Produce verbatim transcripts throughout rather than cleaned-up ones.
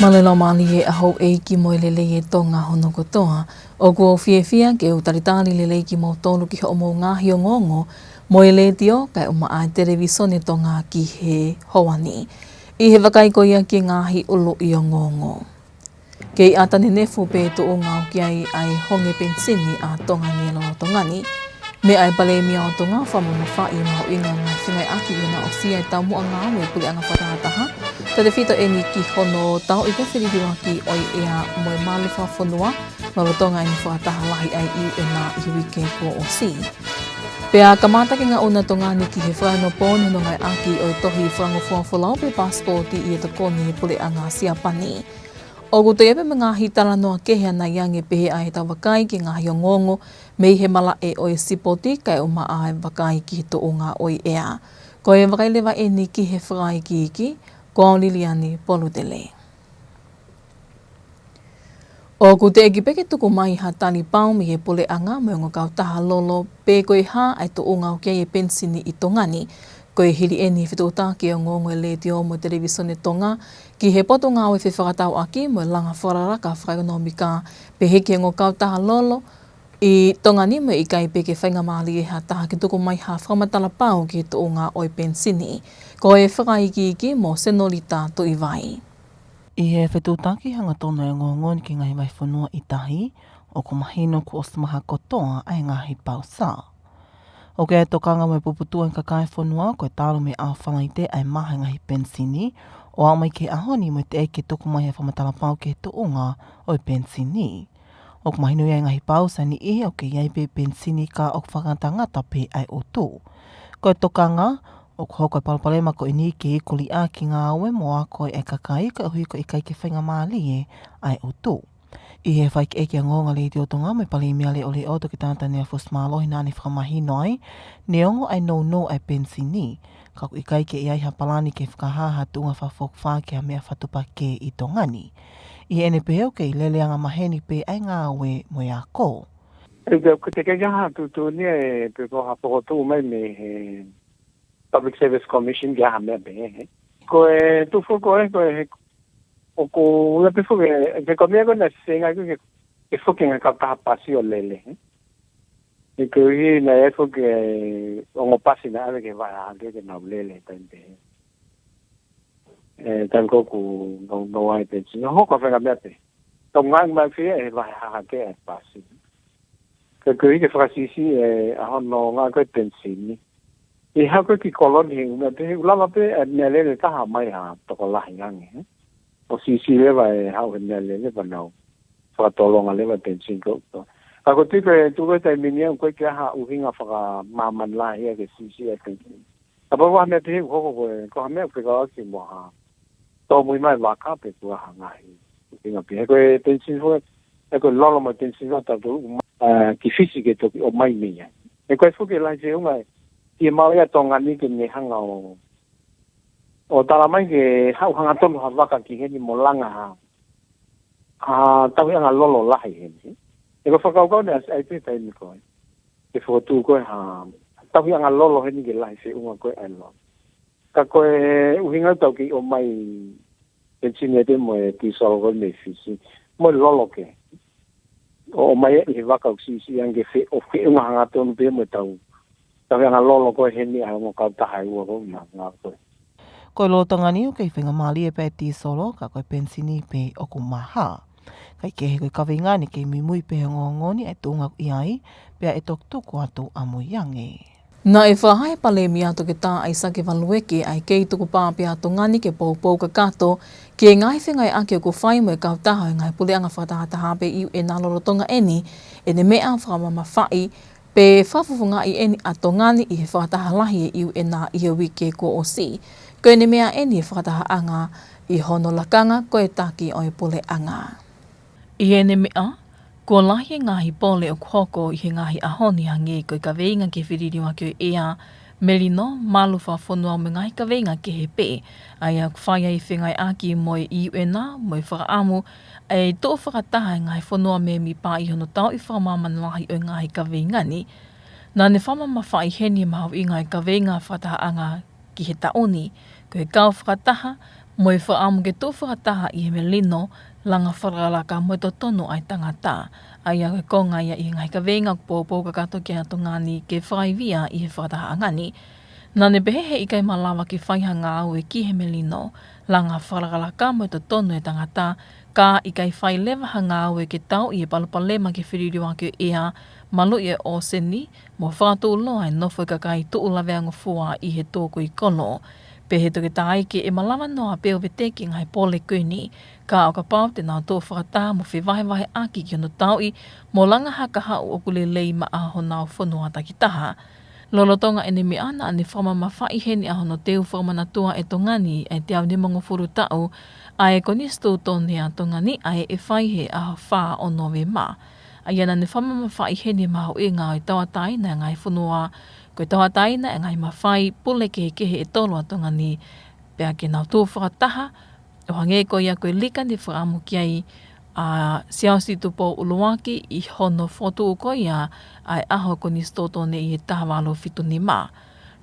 Mālō e laumālie ʻa houʻeiki mo e lelei ʻa Tonga hono kotoa. ʻOku ou fiefia ke u talitali lelei kimoutolu ki hoʻomou ngaahi ongoongo mo e letiō kae ʻumaʻā ʻa e televīsone Tonga ki he houa ni. ʻI he vakai ko ia ki he ngaahi ʻuluʻi ongoongo. Kei ʻata nenefu pē tuʻunga ʻoku ʻi ai ʻa e honge penisini ʻa Tonga ni ʻi he lolotonga ni. Meʻa ʻa e Palēmia ʻo Tonga ʻo fakamamafaʻi e mahuʻinga ʻo e ngaahi fengāueʻaki ʻi hono aʻusia e taumuʻa ngāue ʻa e Puleʻanga Fakataha, tautefito eni ki hono tauʻi ke feliliuaki ʻo e ʻea mo e malu fakafonua, lolotonga eni e fakataha lahi ʻa e U N ʻi he uike kuo ʻosi. Pea kamata ke ngaʻunu ʻa Tonga ni ki he fakaeonopooni hono ngāueʻaki ʻo e tohi fakangofua folau pe passport ʻi he tokoni ʻa e Puleʻanga Siapani. ʻOku toe ʻi ai pē mo e ngaahi talanoa kehe ʻanai ange pehē ʻa ʻetau vakai ki he ngaahi ongoongo mei he malaʻe ʻo e sipoti kae ʻumaʻā e vakai ki he tuʻunga ʻo e ʻea. Ko e vakai leva eni ki he fakaikiiki, ko au Liliani Polutele. ʻOku teʻeki pē ke tuku mai ha tali pau mei he Puleʻanga mo e ongo kautaha lolo pe ko e hā ʻa e tuʻunga ʻoku ʻi ai e penisini ʻi Tonga ni. Ko e hili eni e fetuʻutaki ʻa e ongoongo ʻa e Letiō mo e Televīsone Tonga ki he Potungāue Fefakatauʻaki mo e Langa Fakalakalaka Fakaʻekonōmika, pehē ki he ongo kautaha lolo ʻi Tonga ni mo e ʻikai pē ke faingamālie ha taha ke tuku mai ha fakamatala pau ki he tuʻunga ʻo e penisini. Ko e fakaikiiki mo Senolita Tuʻivai. ʻI he fetuʻutaki hangatonu ʻa e ongoongo ni ki he ngaahi vahefonua ʻi tahi, ʻoku mahino kuo ʻosi maha kotoa ʻa e ngaahi pausa. ʻOku ʻi ai e tokanga mo e puputuʻu ʻa e kakai e fonua ko e talu mei he ʻaho Falaite ʻa e maha e ngaahi penisini, ʻo aʻu mai ki he ʻaho ni mo e teʻeki ke tuku mai ha fakamatala pau ki he tuʻunga ʻo e penisini. ʻOku mahino ia ʻi he ngaahi pausa ʻa e niʻihi ʻoku kei ʻi ai pē penisini ka ʻoku fakangatangata pē ʻa e ʻutu. Ko e tokanga, ʻoku hoko e palopalema ko eni ke iku liʻaki e ngāue mo ako ʻa e kakai koeʻuhi ko e ʻikai ke faingamālie ʻa e ʻutu. ʻI he fakaʻekeʻeke ʻa e ongoongo ʻa e Letiō Tonga mo e Palēmia leʻoleʻo Toketā Taniela Fusimālohi naʻá ne fakamahino ai, neongo ʻa e nounou ʻa e penisini, ka ʻoku ʻikai ke ʻi ai ha palani ke fakahā ha tuʻunga fakafokifā ki ha meʻa fakatuʻupakē ʻi Tonga ni. ʻI heʻene pehē ʻoku kei lele angamaheni pē ʻa e ngāue mo e ako. ʻE, ʻoku teʻeki ai ha tuʻutuʻuni ʻe pe ko ha fokotuʻu mai mei he Public Service Commission ki ha meʻa pehē. Ko e tuʻu foki ko ē, ko e he, ʻoku ʻuhinga pē foki, he ko e meʻa ko ē naʻe feinga ke, ke foki e ngaahi kautaha pasi ʻo lele. He koeʻuhi naʻe ʻi ai foki e ongo pasi naʻe ʻave ke vahe hahake ke nau lele he taimi pehē. ʻE, taimi ko ē ʻoku nounou ai e penisini. Hoko e faʻahinga meʻa pehē. Tau ngāueʻaki mai fē ʻe vahe hahake e pasi. Ka ko e ʻikai ke fakasiʻisiʻi ʻe ia hono ngāue ko ē e penisini. ʻI he haʻu ko ē ki kolo ni he ʻū meʻa pehē, ʻoku lava pē ʻa e meʻalele ʻe taha mai ha tokolahi ange, ē? ʻO siʻisiʻi leva ʻe haʻu he meʻalele pea nau fakatolonga leva e penisini ko ē. Ka ko e tui ko ē, tuʻu ko ē he taimi ni ʻoku ʻikai ke ʻi ai ha ʻuhinga fakamāmani lahi ia ke siʻisiʻi e penisini. Kapau ʻoku ʻi ai ha meʻa pehē ʻoku hoko ko ē, ko ha meʻa ʻoku fekauʻaki mo ha tōmui mai vaka pe ko ha ngaahi ʻuhinga pehē. Ko e penisini foki, ʻe ko e lolo mo e penisini foki ʻoku tau tuku mai, ʻa, ki Fisi ke toki ʻomai mei ai. ʻE ko e foki e lahi feʻunga ʻi he maʻu ia ʻa Tonga ni ke ne hanga ʻo, ʻo tala mai ke haʻu hangatonu ha vaka ki heni mo langa ha, ha tauhiʻanga lolo lahi heni. ʻE ko e fakakaukau naʻe ʻasi ai pē taimi ko ē ke fokotuʻu ko ē ha tauhiʻanga lolo heni ke lahi feʻunga ko ē ʻa e lolo. Ka ko e ʻuhinga ʻoku tau kei ʻomai penisini ʻe pē mo e tīsolo ko ē mei Fisi. Mo e lolo kehe. ʻO ʻomai ʻi he vaka ʻoku siʻisiʻi ange fe-, ʻo feʻunga hangatonu pē mo e tau, tauhiʻanga lolo ko ē heni ʻa e ongo kautaha ʻe ua ko ē naʻa ngāue ko ē. Ko e lolotonga ni ʻoku kei faingamālie pē ʻa e tīsolo, ka ko e penisini pē ʻoku maha. Kae kehe ko e kaveinga ni kei muimui pē he ongoongo ni ʻa e tuʻunga ʻoku ʻi ai, pea ʻe toki tuku atu ʻamui ange. Naʻe fakahā ʻe he Palēmia Toketā ʻAisake Valueke ʻa e kei tukupā pē ʻa Tonga ni ke poupou kakato ki he ngaahi fengāueʻaki ʻoku fai mo e kautaha ʻo e ngaahi puleʻanga fakatahataha pe U N lolotonga eni ʻene meʻa fakamamafaʻi pe fakafofongaʻi eni ʻa Tonga ni ʻi he fakataha lahi ʻa e U N ʻi he uike kuo ʻosi. Ko ʻene meʻa eni e fakatahaʻanga ʻi hono lakanga ko e taki ʻo e puleʻanga. ʻI heʻene meʻa, kuo lahi e ngaahi pole ʻoku hoko ʻi he ngaahi ʻaho ni hangē ko e kaveinga ki he feliliuaki ʻo e ʻea, melino, malu fakafonua mo e ngaahi kaveinga kehe pē, ʻa ia ʻoku fai ai e fengāueʻaki mo e U N mo e fakaʻamu ʻa e tuʻu fakataha e ngaahi fonua mēmipa ʻi hono tauʻi fakamāmani lahi ʻo e ngaahi kaveinga ni. Naʻá ne fakamamafaʻi heni e mahuʻinga e kaveinga fakatahaʻanga ki he taʻu ni, ko e kau fakataha mo e fakaʻamu ke tuʻu fakataha ʻi he melino, langa fakalakalaka mo e totonu ʻa e tangata. ʻA ia ko e konga ia ʻi he ngaahi kaveinga ʻoku poupou kakato ki ai ʻa Tonga ni ke fakaivia ʻi he fakatahaʻanga ni. Naʻa ne pehē he ʻikai malava ke fai ha ngāue ki he melino, langa fakalakalaka mo e totonu ʻa e tangata, ka ʻikai fai leva ha ngāue ke tauʻi e palopalema ki he feliliuaki ʻo e ʻea, maluʻi ʻo e ʻōseni, mo fakatuʻuloa e nofo ʻa e kakai tuʻu laveangofua ʻi he tō kuikolo. Pehē ʻe Toketā Ike ʻe malava noa pē ʻo veteki e ngaahi pole ko eni, ka ʻo kapau te nau tuʻu fakataha mo fevahevaheʻaki ki hono tauʻi mo langa ha kahaʻu ʻoku lelei maʻa honau fonua takitaha. Lolotonga ʻene meʻa naʻa ne fakamamafaʻi heni ʻa hono teu fakamanatua ʻe Tonga ni ʻa e teau nimangofulu taʻu ʻa e Konisitūtone ʻa Tonga ni ʻa ē ʻe fai he ʻaho fā ʻo Nōvema. ʻA ia naʻa ne fakamamafaʻi heni e mahuʻinga ʻo e tauʻatāina e ngaahi fonua, ko e tauʻatāina e ngaahi mafai pule kehekehe ʻe tolu ʻa Tonga ni, pea ke nau tuʻu fakataha, ʻo hangē ko ia ko e lika ne fakaʻamu ki ai ʻa Siaosi Tupou ʻUluaki ʻi hono fokotuʻu ko ia ʻa e ʻaho Konisitūtone ʻi he taha valu fitu nima.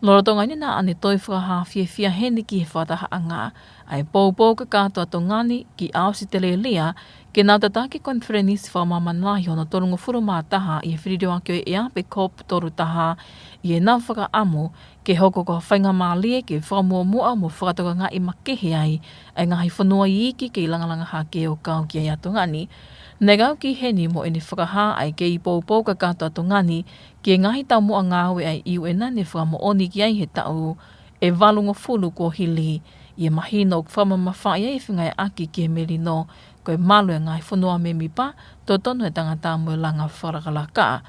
Lolotonga eni naʻa ne toe fakahā fiefia heni ki he fakatahaʻanga ʻa e poupou kakato ʻa Tonga ni ki ʻAositelēlia, ke nau tataki e konifelenisi fakamāmani lahi hono tolungofulu mā taha ʻi he feliliuaki ʻo e ʻea pe COP tolu taha, ʻi heʻenau fakaʻamu ke hoko ko ha faingamālie ke fakamuʻomuʻa mo fakatokangaʻi makehe ai ʻa e ngaahi fonua iiki kei langalanga hake ʻo kau ki ai ʻa Tonga ni. Naʻe kau ki heni mo ʻene fakahā ʻa e kei poupou kakato ʻa Tonga ni ki he ngaahi taumuʻa ngāue ʻa e U N naʻa ne fakamoʻoni ki ai he taʻu ʻe valungofulu kuo hili, ʻi he mahino ʻoku fakamamafaʻi ai e fengāueʻaki ki he melino, ko e malu e ngaahi fonua mēmipa, totonu e tangata mo e langa fakalakalaka.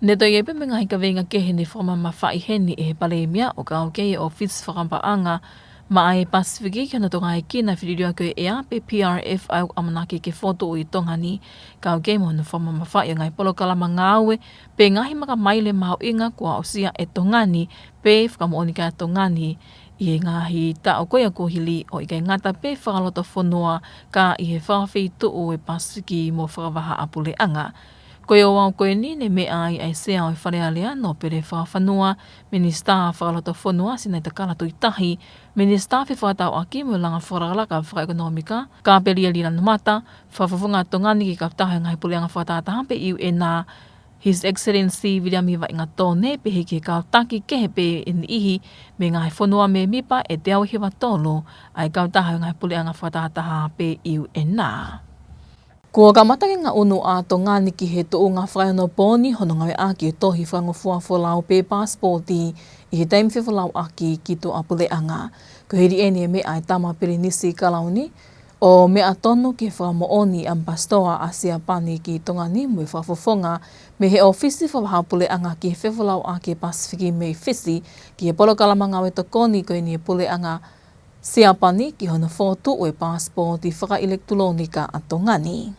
Ne toe ʻi ai pē mo e ngaahi kaveinga kehe ne fakamamafaʻi heni ʻe he Palēmia ʻo kau ki ai e ʻŌfisi Fakapālangi maʻa e Pasifiki ki hono tokangaekina e feliliuaki ʻo e ʻea pe P R F ʻa ia ʻoku ʻamanaki ke fokotuʻu ʻi Tonga ni, kau ki ai mo hono fakamamafaʻi e ngaahi polokalama ngāue pe ngaahi makamaile mahuʻinga kuo aʻusia ʻe Tonga ni pe fakamoʻoni ki ai ʻa Tonga ni ʻi he ngaahi taʻu ko ia kuo hili, ʻo ʻikai ngata pē fakalotofonua ka ʻi he fakafeituʻu ʻo e Pasifiki mo fakavahaʻapuleʻanga. Ko e ouau ko eni ne meʻa ai ʻa e Sea ʻo e Fale Alea, Nōpele Fakafanua, Minisitā Fakalotofonua, Sinaitai Takala Tuʻitahi, Minisitā Fefakatauʻaki mo e Langa Fakalakalaka Fakaʻekonōmika, Kapelia Lila Numata, Fakafofonga ʻa Tonga ni ki he Kautaha ʻo e Ngaahi Puleʻanga Fakatātā pe U N, His Excellency Viliami Vaʻinga Tone, pehē ki he kau taki kehe pē ʻe niʻihi mei he ngaahi fonua mēmipa ʻe teau hiva tolu ʻa e Kautaha ʻo e Ngaahi Puleʻanga Fakatātā pe U N. Kuo kamata ke ngaʻunu ʻa Tonga ni ki he tuʻunga fakaeonopooni hono ngāueʻaki e tohi fakangofua folau pe paasipooti ʻi he taimi fefolauʻaki ki tuʻapuleʻanga. Ko e hili eni e meʻa ʻa e Tama Pilinisi Kalauni, ʻo meʻa tonu ki he fakamoʻoni ʻa e ʻAmipasitoa ʻa Siapani ki Tonga ni mo e fakafofonga mei he ʻŌfisi Fakavahaʻapuleʻanga ki he Fefolauʻaki ʻa e Pasifiki mei Fisi ki he polokalama ngāue tokoni ko eni ʻa e Puleʻanga Siapani ki hono fokotuʻu e paasipooti fakaʻilekitulōnika ʻa Tonga ni.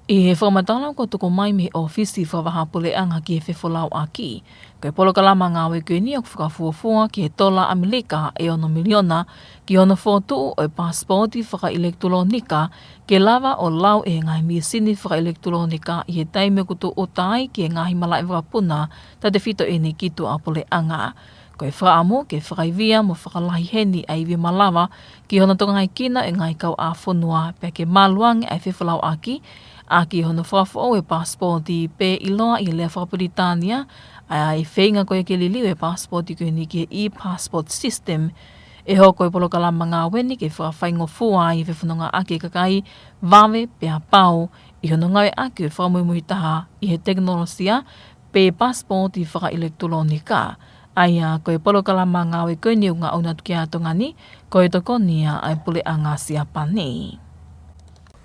ʻI he fakamatala kuo tuku mai mei he ʻŌfisi Fakavahaʻapuleʻanga ki he Fefolauʻaki, ko e polokalama ngāue ko eni ʻoku fakafuofua ki he tola ʻAmelika ʻe ono miliona ki hono fokotuʻu ʻo e paasipooti fakaʻilekitulōnika ke lava ʻo lau ʻe he ngaahi mīsini fakaʻilekitulōnika ʻi he taimi ʻoku tūʻuta ai ki he ngaahi malaʻe vakapuna tautefito eni ki tuʻapuleʻanga. Ko e fakaʻamu ke fakaivia mo fakalahi heni ʻa e ivi malava ki hono tokangaekina e ngaahi kauʻāfonua pea ke maluange ʻa e fefolauʻaki ʻaki hono fakafoʻou e paasipooti pe ʻiloa ʻi he lea fakapilitānia ʻa e feinga ko ia ke liliu e paasipooti ko eni ki he e-passport system. ʻE hoko e polokalama ngāue ni ke fakafaingofua ai e fefonongaʻaki e kakai vave pea pau ʻi hono ngāueʻaki e fakamuimui taha ʻi he tekinolosia pe paasipooti fakaʻilekitulōnika. ʻA ia ko e polokalama ngāue ko eni ʻoku ngaʻunu atu ki ai ʻa Tonga ni, ko e tokoni ia ʻa e Puleʻanga Siapani.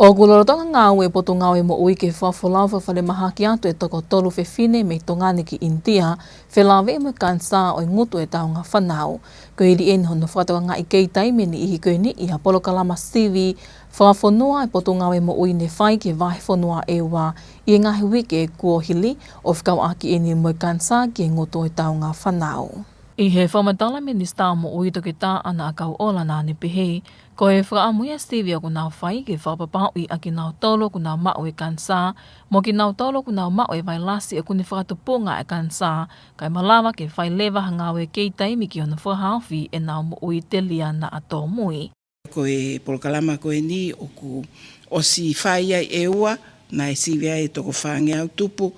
ʻOku lolotonga ngāue e Potungāue Moʻui ke fakafolau fakafalemahaki atu e toko tolu fefine mei Tonga ni ki ʻInitia, felāveʻi mo e kanisā ʻo e ngutu ʻo e taunga fānau. Ko e hili eni hono fakatokangaʻi kei taimi ʻe niʻihi ko eni ʻi ha polokalama sivi fakafonua ʻa e Potungāue Moʻui ne fai ki he vahefonua ʻEua ʻi he ngaahi uike kuo hili, ʻo fekauʻaki eni mo e kanisā ki he ngutu ʻo e taunga fānau. ʻI he fakamatala ʻa e Minisitā Moʻui, Toketā ʻAna ʻAkauʻola, naʻá ne pehē, ko e fakaʻamu ia ʻa e sivi ʻoku nau fai ke fakapapauʻi ʻa kinautolu ʻoku nau maʻu e kanisā, mo kinautolu ʻoku nau maʻu e vailasi ʻokú ne fakatupunga e kanisā, kae malava ke fai leva ha ngāue kei taimi ki hono fakahaofi ʻenau moʻui telia naʻa tōmui. Ko e polokalama ko eni ʻoku ʻosi fai ai ʻe ua, naʻe sivi ai e toko fāngeau tupu,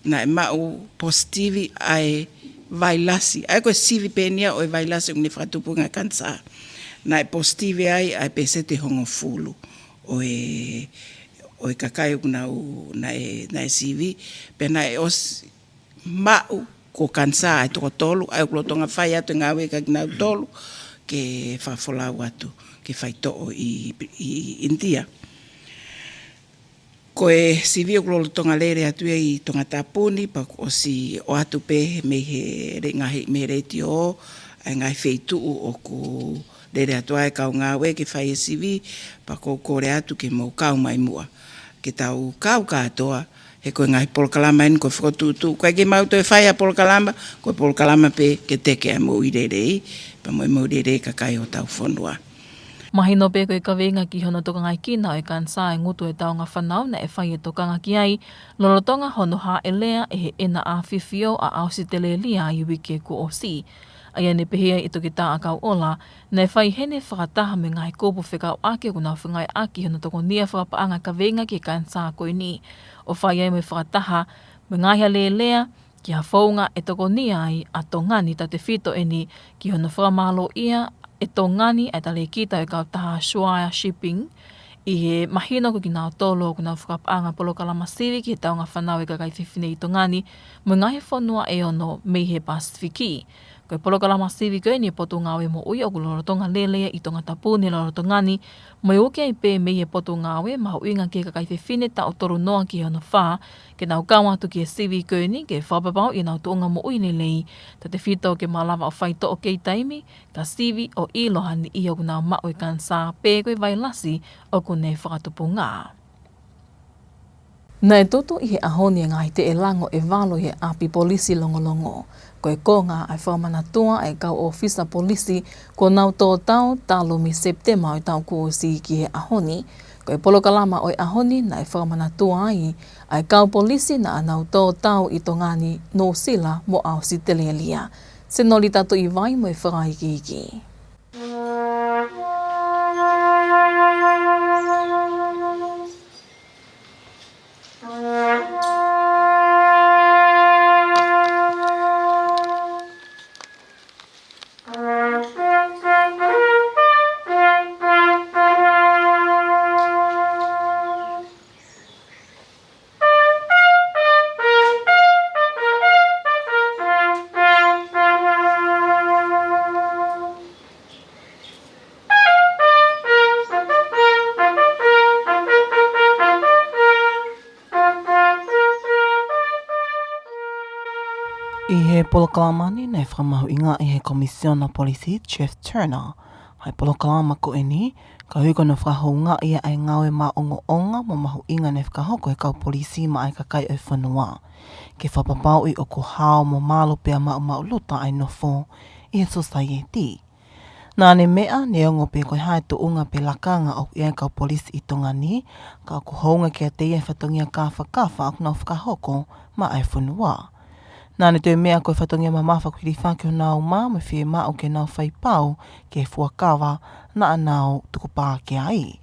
naʻe maʻu positivi ʻa e vailasi. ʻA ia ko e sivi pē eni ia ʻo e vailasi ʻokú ne fakatupunga e kanisā. Naʻe positivi ai ʻa e pēseti ʻe hongofulu ʻo e, ʻo e kakai ʻoku nau, naʻe, naʻe sivi, pea naʻe ʻosi maʻu ko e kanisā ʻa e toko tolu, ʻa ia ʻoku lolotonga fai atu e ngāue kia kinautolu, ke fakafolau atu, ke faitoʻo ʻi, ʻi ʻInitia. Ko e sivi ʻoku lolotonga lele atu ia ʻi Tongatapu ni, pea kuo ʻosi ʻoatu pē mei he le-, ngaahi, mei he letiō, ʻa e ngaahi feituʻu ʻoku lele atu ai e kau ngāue ke fai e sivi, pea ʻoku ou kole atu ke mou kau mai muʻa. Ke tau kau kātoa, he ko e ngaahi polokalama eni ko e fokotuʻutuʻu. ʻOku ʻikai ke mau toe fai ha polokalama, ko e polokalama pē ke teke ʻa e moʻui lelei, pea mo e moʻui lelei e kakai ʻo hotau fonua. Mahino pē ko e kaveinga ki hono tokangaekina ʻo e kanisā ʻa e ngutu ʻo e taunga fānau naʻe fai e tokanga ki ai, lolotonga hono hāʻelea ʻe he ʻEna ʻAfifio ʻa ʻAositelēlia ʻi he uike kuo ʻosi. ʻA ia naʻe pehē ai ʻe Toketā ʻAkauʻola, naʻe fai heni e fakataha mo e ngaahi kupu fekauʻaki ʻoku nau feangaʻaki hono tokonia fakapaʻanga e kaveinga ki he kanisā ko eni. ʻO fai ai mo e fakataha mo e ngaahi alēlea, ki ha founga ʻe tokonia ai ʻa Tonga ni, tautefito eni ki hono fakamālōʻia ʻe Tonga ni ʻa e talēkita ʻo e kautaha Swire Shipping, ʻi he mahino ko kinautolu ʻoku nau fakapaʻanga e polokalama sivi ki he taunga fānau ʻa e kakai fefine ʻi Tonga ni, mo e ngaahi fonua ʻe ono mei he Pasifiki. Ko e polokalama sivi ko eni ʻa e Potungāue Moʻui ʻoku lolotonga lele ia ʻi Tongatapu ni lolotonga ni, mo e uki ai pē mei he Potungāue Mahuʻinga ki he Kakai Fefine taʻu tolu noa ki he ono fā, ke nau kau atu ki he sivi ko eni ke fakapapauʻi ʻenau tuʻunga moʻui lelei, tautefito ke malava ʻo faitoʻo kei taimi, kae sivi ʻo ʻilo ha niʻihi ʻoku nau maʻu e kanisā pe ko e vailasi ʻokú ne fakatupunga. Naʻe tutu ʻi he ʻaho ni e ngaahi teʻelango ʻe valu ʻi he ʻapi polisi Longolongo. Ko e konga ʻa e fakamanatua ʻa e kau ʻōfisa polisi kuo nau tō tau talu mei Sepitema ʻo e taʻu kuo ʻosi ki he ʻaho ni. Ko e polokalama ʻo e ʻaho ni naʻe fakamanatua ai ʻa e kau polisi naʻa nau tō tau ʻi Tonga ni, Nuʻusila mo ʻAositelēlia. Senolita Tuʻivai mo e fakaikiiki. ʻI he polokalama ni naʻe fakamahuʻingaʻi ʻe he Komisiona Polisi, Jeff Turner, ʻa e polokalama ko eni, koeʻuhi ko hono fakahoungaʻi ʻa e ngāue maʻongoʻonga mo mahuʻinga naʻe fakahoko ʻe he kau polisi maʻá e kakai ʻo e fonua, ke fakapapauʻi ʻoku hao mo malu pea maʻumaʻuluta ʻa e nofo ʻi he sosaieti. Naʻá ne meʻa, neongo pe ko e hā e tuʻunga pe lakanga ʻoku ʻi ai e kau polisi ʻi Tonga ni, ka ʻoku hounga kiate ia e fatongia kāfakafa ʻoku nau fakahoko maʻá e fonua. Naʻá ne toe meʻa ko e fatongia mamafa ʻoku hilifaki honau uma mo e fiemaʻu ke nau fai pau ki he fuakava naʻa nau tukupā ki ai.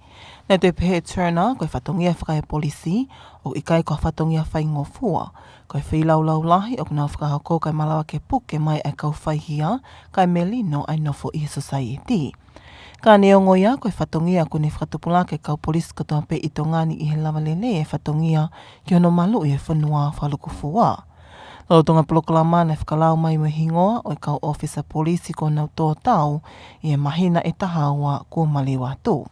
Naʻe toe pehē ʻe Turner, ko e fatongia fakaepolisi ʻoku ʻikai ko ha fatongia faingofua, ko e feilaulau lahi ʻoku nau fakahoko kae malava ke puke mai ʻa e kau faihia, kae melino ʻa e nofo ʻi he sosaieti. Ka neongo ia, ko e fatongia ʻokú ne fakatupulaki ʻa e kau polisi kotoa pē ʻi Tonga ni ʻi he lava lelei e fatongia ki hono maluʻi e fonua fakalūkufua. Lolotonga e polokalama naʻe fakalau mai mo e hingoa ʻo e kau ʻōfisa polisi kuo nau tō tau ʻi he māhina ʻe taha ua kuo maliu atu.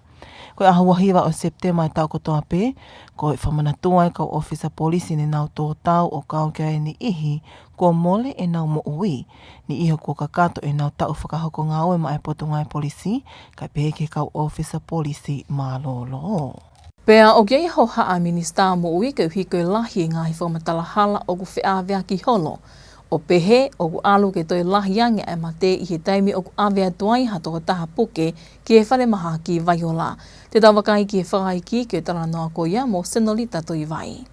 Ko e ʻaho ua hiva ʻo Sepitema ʻo e taʻu kotoa pē, ko e fakamanatua ʻa e kau ʻōfisa polisi ne nau tō tau ʻo kau ki ai e niʻihi kuo mole ʻenau moʻui, niʻihi kuo kakato ʻenau taʻu fakahoko ngāue maʻá e Potungāue Polisi, kae pehē ki he kau ʻōfisa polisi mālōlō. Pea ʻoku ʻi ai e hohaʻa ʻa e Minisitā Moʻui koeʻuhi ko e lahi e ngaahi fakamatala hala ʻoku feʻaveaki holo, ʻO pehē, ʻoku ʻalu ke toe lahi ange ʻa e mate ʻi he taimi ʻoku ʻave atu ai ha tokotaha puke ki he falemahaki Vaiola. Te tau vakai ki he fakaikiiki ʻo e talanoa ko ia mo Senolita Tuʻivai.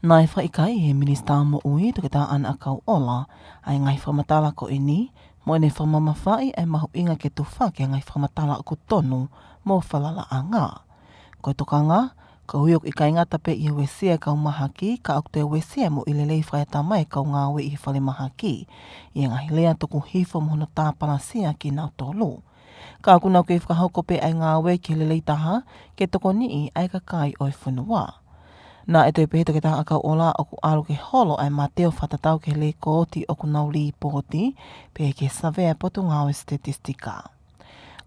Naʻe fakaʻikaiʻi ʻe he Minisitā Moʻui, Toketā ʻAna ʻAkauʻola, ʻa e ngaahi fakamatala ko eni, mo ʻene fakamamafaʻi ʻa e mahuʻinga ke tufaki ʻa e ngaahi fakamatala ʻoku tonu mo falalaʻanga. Ko e tokanga, koeʻuhi ʻoku ʻikai ngata pē ʻi he uesia e kau mahaki, ka ʻoku toe uesia e moʻui lelei fakaeʻatamai e kau ngāue ʻi he falemahaki, ʻi he ngaahi lea tuku hifo mo hono tāpalasia kinautolu. Ka ʻoku nau kei fakahoko pē ʻa e ngāue ki he lelei taha, ke tokoniʻi ʻa e kakai ʻo e fonua. Naʻe toe pehē ʻe Toketā ʻAkauʻola ʻoku ʻalu ke holo ʻa e mate ʻo fakatatau ki he lēkooti ʻoku nau lipooti, pea ki he savea ʻa e Potungāue Sitetisitika.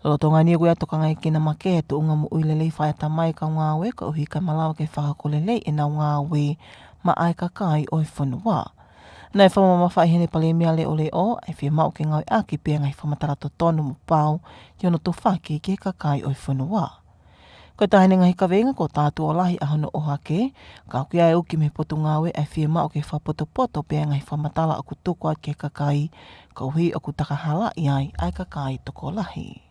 Lolotonga ni ʻoku ʻi ai e tokangaʻi kinautolu makehe e tuʻunga moʻui lelei fakaeʻatamai e kau ngāue, koeʻuhi kae malava ke fakahoko lelei ʻenau ngāue maʻa e kakai ʻo e fonua. Naʻe fakamamafaʻi ʻe heʻene Palēmia Leʻoleʻo ʻa e fiemaʻu ke ngāueʻaki pē ʻa e ngaahi fakamatala totonu mo pau ki hono tufaki ki he kakai ʻo e fonua. Ko e taha eni e ngaahi kaveinga kuo tātuʻo lahi ʻa hono ʻohake, ka ʻoku ʻi ai e uki mei he Potungāue ʻa e fiemaʻu ke fakapotopoto pē ʻa e ngaahi fakamatala ʻoku tuku atu ki he kakai, koeʻuhi ʻoku takahalaʻi ai ʻa e kakai tokolahi.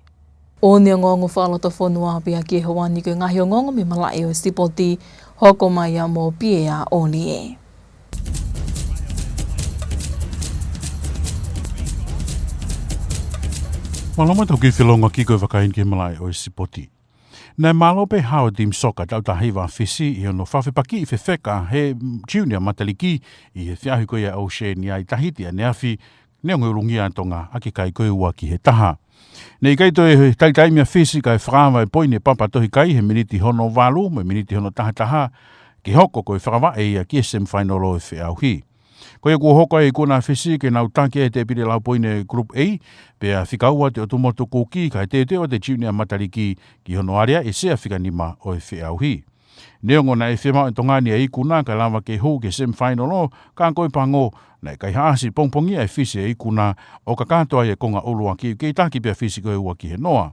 ʻOku ne ongoongo fakalotofonua pea ki he ʻaho ni ko e ngaahi ongoongo mei he malaʻe ʻo e sipoti, hoko mai ia mo Piea ʻOlie. Mālō muʻa e tau kiʻi felōngoaki ko e vakai eni ki he malaʻe ʻo e sipoti. Naʻe mālō pē hao e timi soka taʻu taha hiva ʻa Fisi ʻi hono fakafepakiʻi fefeka he Junior Mataliki ʻi he feʻauhi ko ia ʻa Oceania ʻi Tahiti ʻaneafi, neongo e ulungia ʻa Tonga ʻaki e kai ko e ua ki he taha. Naʻe ʻikai toe taitaimi ʻa Fisi kae fakaava e poini ʻa Papatohikai he miniti hono valu mo e miniti hono taha taha, ke hoko ko e fakavaʻe ia ki he semifinal ʻo e feʻauhi. Ko ia kuo hoko ai e ikuna ʻa Fisi ke nau taki ai e tēpile lau poini Group A, pea fika ua ʻa e ʻotu motu Kuki, kae teuteu ʻa e Junior Mataliki ki hono aleaʻi e sea fika nima ʻo e feʻauhi. Neongo naʻe fiemaʻu ʻe Tonga ni e ikuna kae lava ke hū ki he semifinal, ka ko e pango, naʻe kaihaʻasi pongipongia ʻe Fisi e ikuna ʻo kakato ai e konga ʻuluaki, kei taki pē ʻa Fisi ko e ua ki he noa.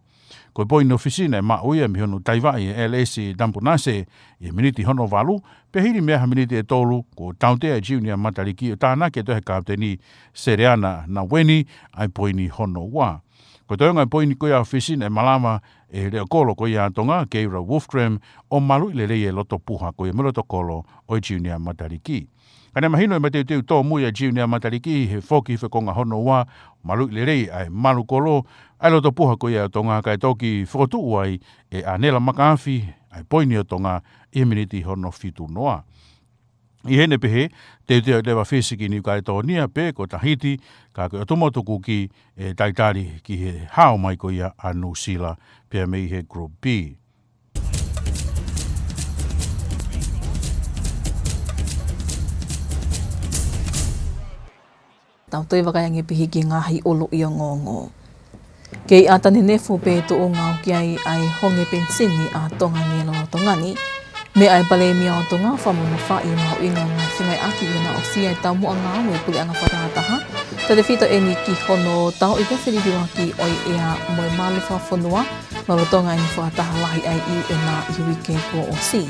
Ko e poini ʻo Fisi naʻe maʻu ia mei hono taivaʻi ʻe L S Tampunase ʻi he miniti hono valu, pea hili mei ai ha miniti ʻe tolu, kuo tautea e Junior Mataliki ʻo tānaki atu ʻe he kapiteni Seleana Naueni ʻa e poini hono ua. Ko e toenga e poini ko ia ʻa Fisi naʻe malava ʻe he leʻo kolo ko ia ʻa Tonga, Keira Wolfgram, ʻo maluʻi lelei e loto puha ko ia mo e loto kolo ʻo e Junior Mataliki. Ka naʻe mahino ʻi he mateuteu tōmui ʻa e Junior Mataliki he foki he konga hono ua, maluʻi lelei ʻa e malu kolo ʻa e loto puha ko ia ʻa Tonga, kae toki fokotuʻu ai ʻe ʻAnela Makaafi ʻa e poini ʻo Tonga ʻi he miniti hono fitu noa. ʻI heʻene pehē, teuteu leva ʻa Fisi ki Niu Kaletonia pe ko Tahiti, ka ko e ʻotu motu Kuki ʻe talitali ki he hao mai ko ia ʻa Nuʻusila pea mei he Group B. Tau toe vakai ange pē ki he ngaahi ʻuluʻi ongoongo. Kei ʻata nenefu pē tuʻunga ʻoku ʻi ai ʻa e honge penisini ʻa Tonga ni ʻi he lolotonga ni. Meʻa ʻa e Palēmia ʻo Tonga ʻo fakamamafaʻi e mahuʻinga ʻo e ngaahi fengāueʻaki ʻi hono aʻusia e taumuʻa ngāue e puleʻanga fakatahataha, tautefito eni ki hono tauʻi pē e feliliuaki ʻo e ʻea mo e malu fakafonua, lolotonga eni e fakataha lahi ʻa e U N ʻi he uike kuo ʻosi.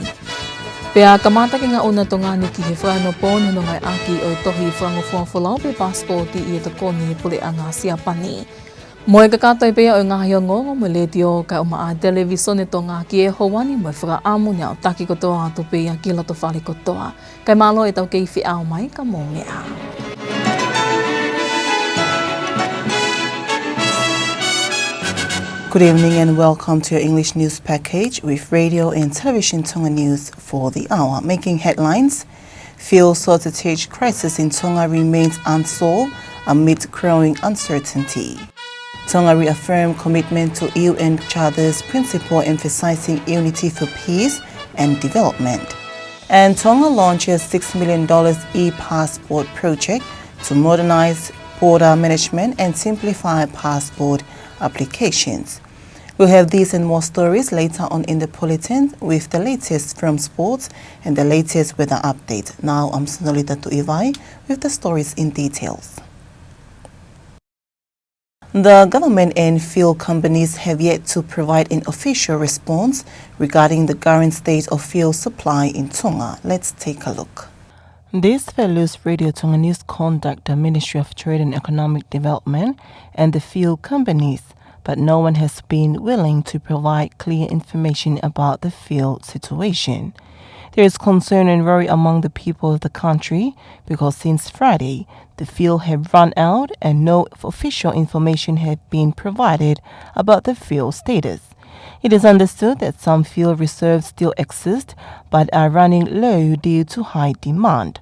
Pea kamata ke ngaʻunu ʻa Tonga ni ki he fakaʻofoʻofa hono ngāueʻaki ʻo e tohi fakangofua folau pe paasipooti ʻi he tokoni ʻa e puleʻanga Siapani. Mo e kakato pē ia ʻo e ngaahi ongoongo mei he Letiō kae ʻumaʻā e Televīsone Tonga ki he houa ni mo e fakaʻamu ni ʻo taki kotoa atu pē ia ki loto fale kotoa. Kae mālō e tau kei feʻao mai, ka mou meʻa. Good evening and welcome to your English news package with Radio and Television Tonga News for the hour. Making headlines, fuel shortage crisis in Tonga remains unsolved amid growing uncertainty. Tonga reaffirm commitment to U N Charter's principle emphasizing unity for peace and development. And Tonga launches six million dollars e-passport project to modernize border management and simplify passport applications. We'll have these and more stories later on in the bulletin with the latest from sports and the latest weather update. Now I'm Senolita Tuʻivai with the stories in details. The government and fuel companies have yet to provide an official response regarding the current state of fuel supply in Tonga. Let's take a look. This follows Radio Tonga News contact the Ministry of Trade and Economic Development and the fuel companies, but no one has been willing to provide clear information about the fuel situation. There is concern and worry among the people of the country because since Friday, the fuel have run out and no official information have been provided about the fuel status. It is understood that some fuel reserves still exist but are running low due to high demand.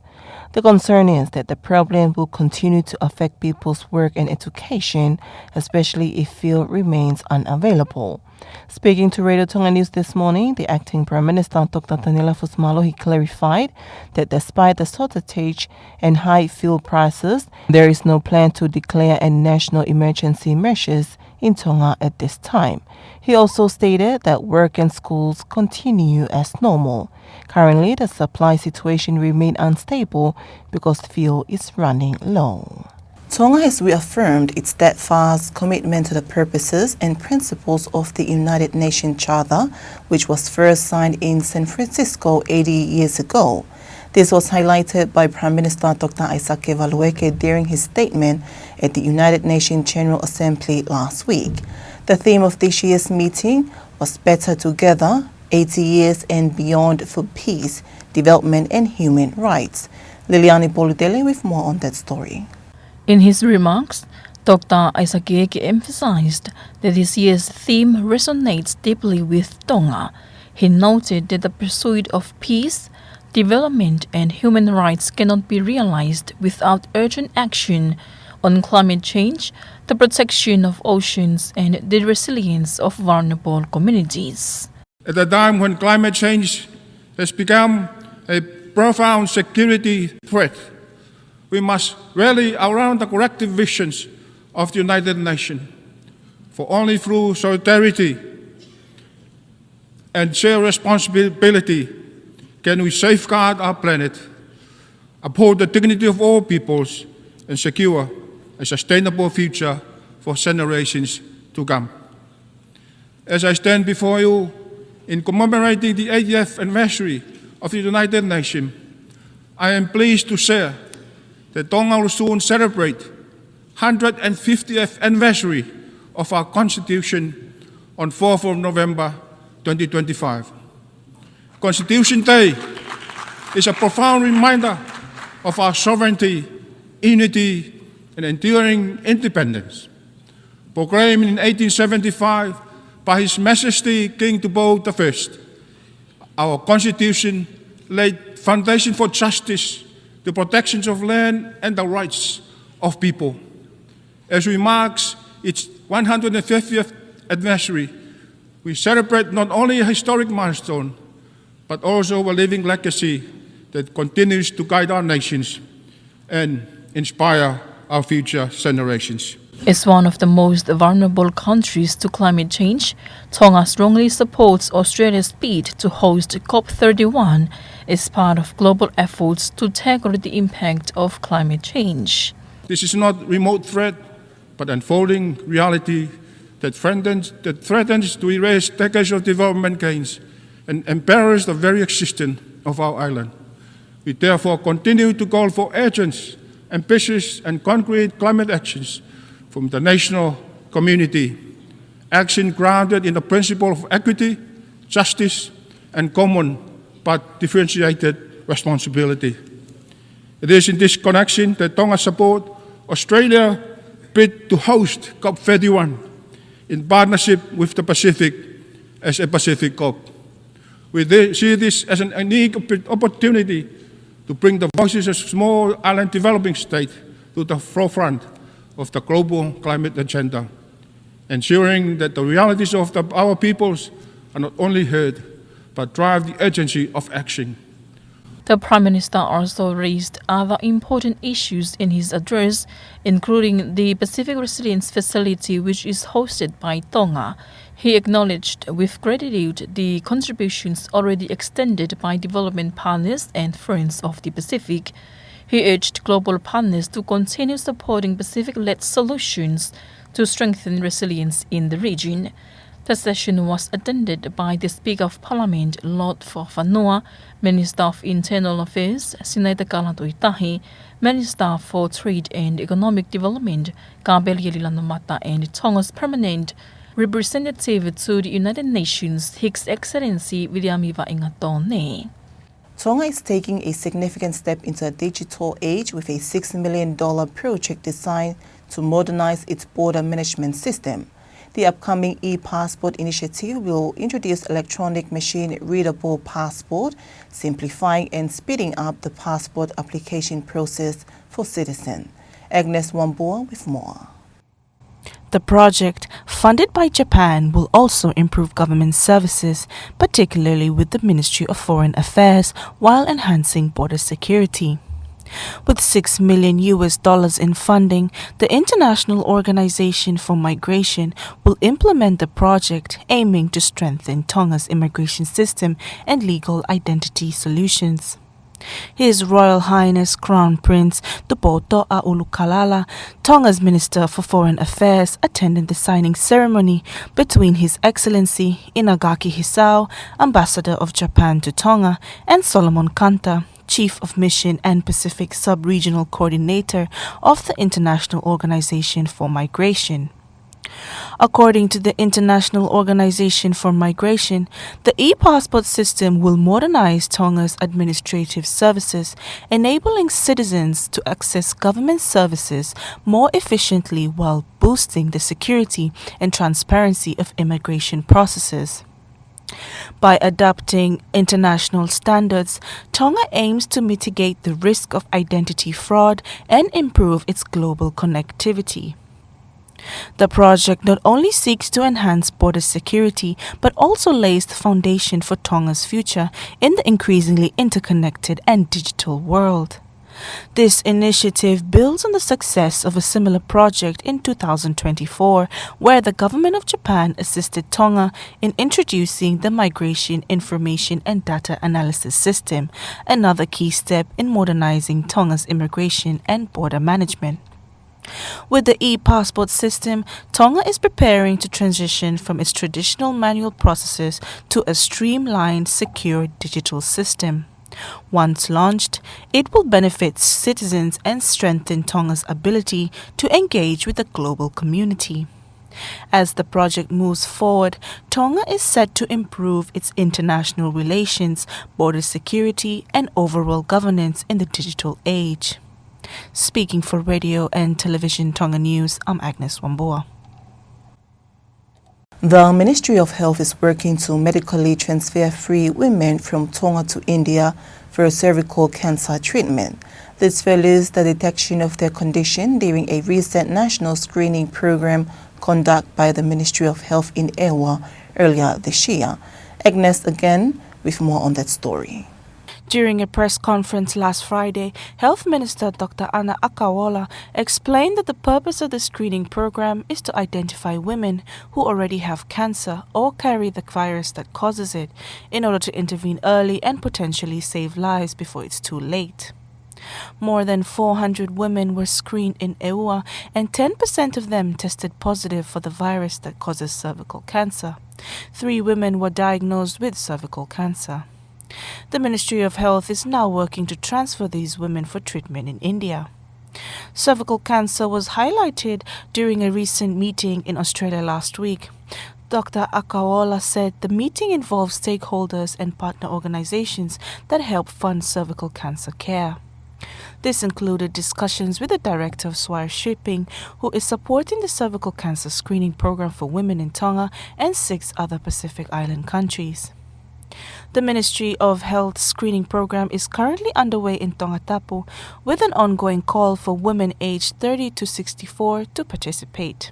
The concern is that the problem will continue to affect people's work and education, especially if fuel remains unavailable. Speaking to Radio Tonga News this morning, the acting Prime Minister, Doctor Taniela Fusimālohi, clarified that despite the shortage and high fuel prices, there is no plan to declare a national emergency measures in Tonga at this time. He also stated that work and schools continue as normal. Currently, the supply situation remain unstable because fuel is running low. Tonga has reaffirmed its steadfast commitment to the purposes and principles of the United Nations Charter, which was first signed in San Francisco eighty years ago. This was highlighted by Prime Minister Doctor Aisake Valueke during his statement at the United Nations General Assembly last week. The theme of this year's meeting was Better Together, eighty Years and Beyond for Peace, Development and Human Rights. Liliani Polutele with more on that story. In his remarks, Doctor Aisake emphasized that this year's theme resonates deeply with Tonga. He noted that the pursuit of peace, development, and human rights cannot be realized without urgent action on climate change, the protection of oceans, and the resilience of vulnerable communities. At a time when climate change has become a profound security threat, we must rally around the collective visions of the United Nations. For only through solidarity and shared responsibility can we safeguard our planet, uphold the dignity of all peoples, and secure a sustainable future for generations to come. As I stand before you in commemorating the eightieth anniversary of the United Nations, I am pleased to share that Tonga will soon celebrate hundred and fiftieth anniversary of our Constitution on fourth of November twenty twenty-five. Constitution Day is a profound reminder of our sovereignty, unity, and enduring independence. Proclaimed in eighteen seventy-five by His Majesty King Tupou the First, our Constitution laid foundation for justice, the protections of land, and the rights of people. As we marks its one hundred and fiftieth anniversary, we celebrate not only a historic milestone, but also a living legacy that continues to guide our nations and inspire our future generations. As one of the most vulnerable countries to climate change, Tonga strongly supports Australia's bid to host COP thirty-one as part of global efforts to tackle the impact of climate change. This is not remote threat, but unfolding reality that threatens, that threatens to erase decades of development gains and embarrass the very existence of our island. We therefore continue to call for urgent, ambitious, and concrete climate actions from the national community, action grounded in the principle of equity, justice, and common but differentiated responsibility. It is in this connection that Tonga support Australia bid to host COP thirty-one in partnership with the Pacific as a Pacific COP. We thi-, see this as an unique opp-, opportunity to bring the voices of small island developing states to the forefront of the global climate agenda, ensuring that the realities of the, our peoples are not only heard, but drive the urgency of action. The Prime Minister also raised other important issues in his address, including the Pacific Resilience Facility, which is hosted by Tonga. He acknowledged with gratitude the contributions already extended by development partners and friends of the Pacific. He urged global partners to continue supporting Pacific-led solutions to strengthen resilience in the region. The session was attended by the Speaker of Parliament, Lord Fofanua, Minister of Internal Affairs, Senator Kala Tuitahi, Minister for Trade and Economic Development, Kapelieli Lanumata, and Tonga's Permanent Representative to the United Nations, His Excellency Viliami Vaʻinga Tone. Tonga is taking a significant step into a digital age with a six million dollar project designed to modernize its border management system. The upcoming e-passport initiative will introduce electronic machine-readable passport, simplifying and speeding up the passport application process for citizens. Agnes Wambua with more. The project, funded by Japan, will also improve government services, particularly with the Ministry of Foreign Affairs, while enhancing border security. With six million U S dollars in funding, the International Organization for Migration will implement the project, aiming to strengthen Tonga's immigration system and legal identity solutions. His Royal Highness Crown Prince Tupoutoʻa ʻUlukalala, Tonga's Minister for Foreign Affairs, attended the signing ceremony between His Excellency Inagaki Hisao, Ambassador of Japan to Tonga, and Solomon Kanta, Chief of Mission and Pacific Sub-Regional Coordinator of the International Organization for Migration. According to the International Organization for Migration, the e-passport system will modernize Tonga's administrative services, enabling citizens to access government services more efficiently while boosting the security and transparency of immigration processes. By adopting international standards, Tonga aims to mitigate the risk of identity fraud and improve its global connectivity. The project not only seeks to enhance border security, but also lays the foundation for Tonga's future in the increasingly interconnected and digital world. This initiative builds on the success of a similar project in two thousand twenty-four, where the government of Japan assisted Tonga in introducing the Migration Information and Data Analysis System, another key step in modernizing Tonga's immigration and border management. With the e-passport system, Tonga is preparing to transition from its traditional manual processes to a streamlined, secure digital system. Once launched, it will benefit citizens and strengthen Tonga's ability to engage with the global community. As the project moves forward, Tonga is set to improve its international relations, border security, and overall governance in the digital age. Speaking for Radio and Television Tonga News, I'm Agnes Wambua. The Ministry of Health is working to medically transfer three women from Tonga to India for cervical cancer treatment. This follows the detection of their condition during a recent national screening program conducted by the Ministry of Health in ʻEua earlier this year. Agnes again with more on that story. During a press conference last Friday, Health Minister Doctor Ana ʻAkaola explained that the purpose of the screening program is to identify women who already have cancer or carry the virus that causes it, in order to intervene early and potentially save lives before it's too late. More than four hundred women were screened in ʻEua, and ten percent of them tested positive for the virus that causes cervical cancer. Three women were diagnosed with cervical cancer. The Ministry of Health is now working to transfer these women for treatment in India. Cervical cancer was highlighted during a recent meeting in Australia last week. Doctor ʻAkaola said the meeting involved stakeholders and partner organizations that help fund cervical cancer care. This included discussions with the director of Swire Shipping, who is supporting the cervical cancer screening program for women in Tonga and six other Pacific Island countries. The Ministry of Health screening program is currently underway in Tongatapu, with an ongoing call for women aged thirty to sixty-four to participate.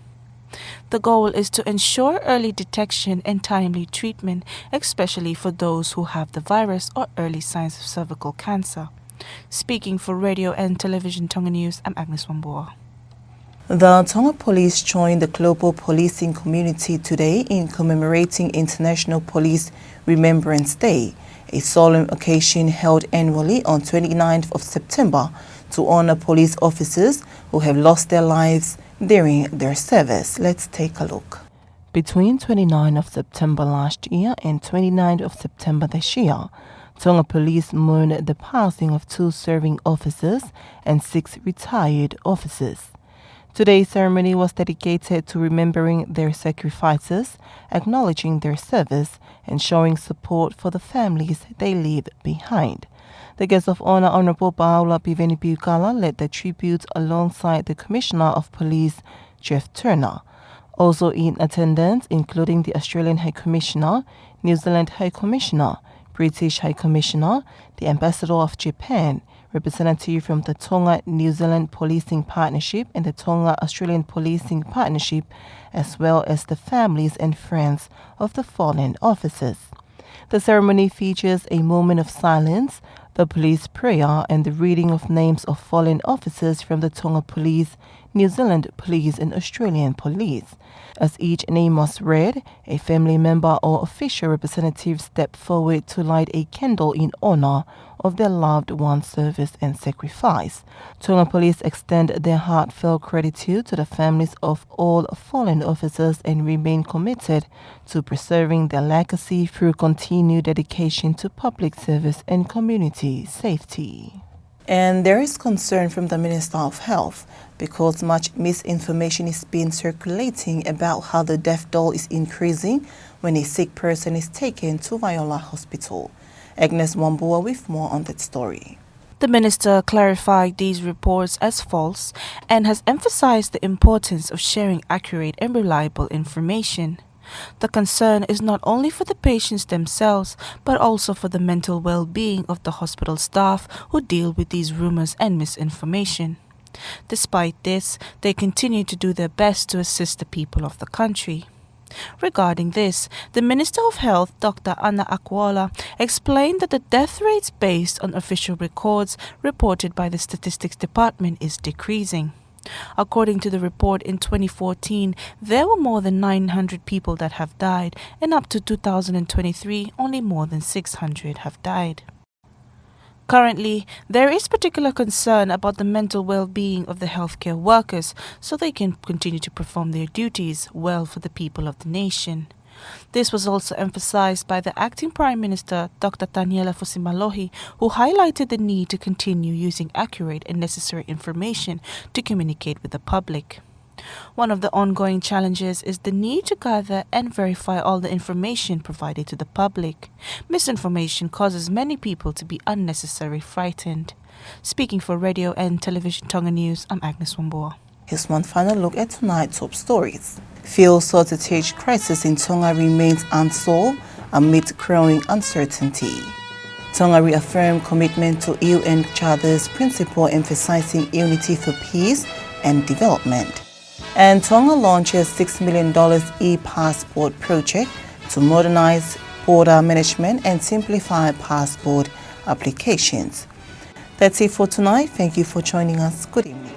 The goal is to ensure early detection and timely treatment, especially for those who have the virus or early signs of cervical cancer. Speaking for Radio and Television Tonga News, I'm Agnes Wambua. The Tonga Police joined the global policing community today in commemorating International Police Remembrance Day, a solemn occasion held annually on twenty-ninth of September to honor police officers who have lost their lives during their service. Let's take a look. Between twenty-ninth of September last year and twenty-ninth of September this year, Tonga Police mourned the passing of two serving officers and six retired officers. Today's ceremony was dedicated to remembering their sacrifices, acknowledging their service, and showing support for the families they leave behind. The guest of honor, Honorable Paula Piveni Piukala, led the tribute alongside the Commissioner of Police, Jeff Turner. Also in attendance, including the Australian High Commissioner, New Zealand High Commissioner, British High Commissioner, the Ambassador of Japan, representative from the Tonga New Zealand Policing Partnership and the Tonga Australian Policing Partnership, as well as the families and friends of the fallen officers. The ceremony features a moment of silence, the police prayer, and the reading of names of fallen officers from the Tonga Police, New Zealand Police, and Australian Police. As each name was read, a family member or official representative stepped forward to light a candle in honor of their loved one's service and sacrifice. Tonga Police extend their heartfelt gratitude to the families of all fallen officers and remain committed to preserving their legacy through continued dedication to public service and community safety. And there is concern from the Minister of Health because much misinformation is being circulating about how the death toll is increasing when a sick person is taken to Vaiola Hospital. Agnes Wambua with more on that story. The minister clarified these reports as false and has emphasized the importance of sharing accurate and reliable information. The concern is not only for the patients themselves, but also for the mental well-being of the hospital staff who deal with these rumors and misinformation. Despite this, they continue to do their best to assist the people of the country. Regarding this, the Minister of Health, Doctor Ana Akuola, explained that the death rates based on official records reported by the Statistics Department is decreasing. According to the report in twenty fourteen, there were more than nine hundred people that have died, and up to two thousand and twenty-three, only more than six hundred have died. Currently, there is particular concern about the mental well-being of the healthcare workers so they can continue to perform their duties well for the people of the nation. This was also emphasized by the Acting Prime Minister, Doctor Taniela Fusimalohi, who highlighted the need to continue using accurate and necessary information to communicate with the public. One of the ongoing challenges is the need to gather and verify all the information provided to the public. Misinformation causes many people to be unnecessarily frightened. Speaking for Radio and Television Tonga News, I'm Agnes Wambua. Here's one final look at tonight's top stories. Fuel shortage crisis in Tonga remains unsolved amid growing uncertainty. Tonga reaffirmed commitment to U N Charter's principle emphasizing unity for peace and development. And Tonga launches six million dollars e-passport project to modernize border management and simplify passport applications. That's it for tonight. Thank you for joining us. Good evening.